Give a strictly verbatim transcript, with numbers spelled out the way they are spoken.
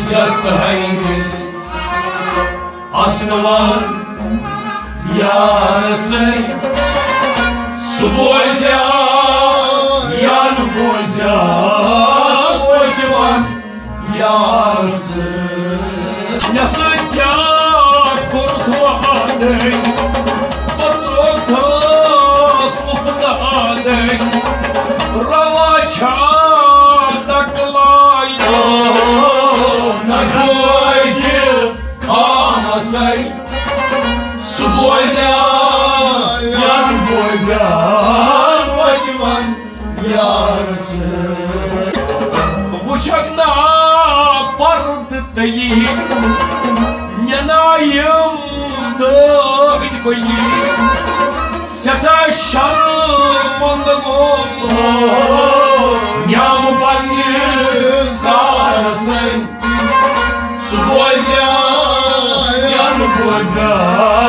جست ہنگس استوار یار سٕے۔ سُہ بوزیا یا نہٕ بوزیا، توتہِ وَن یار سٕے۔ مےٚ سۭتۍ کیٛاہ کوٚرُتھ وعدے، بہٕ ترٛووتھس اُپنادے۔ روا چھا تکلایو نہ گوے کہِ خامسے۔ سُہ بوزیا یا نہٕ بوزیا، توتہِ وَن یار سٕے۔ وٕچھکھ نا پردٕ تہٕ یہِ مےٚ نا یِم دٲدۍ بٔیہِ۔ سٮ۪ٹھاہ شرمندٕ گوٚو نیام پننِس کارسٕے۔ سُہ بوزیا یا نہٕ بوزیا،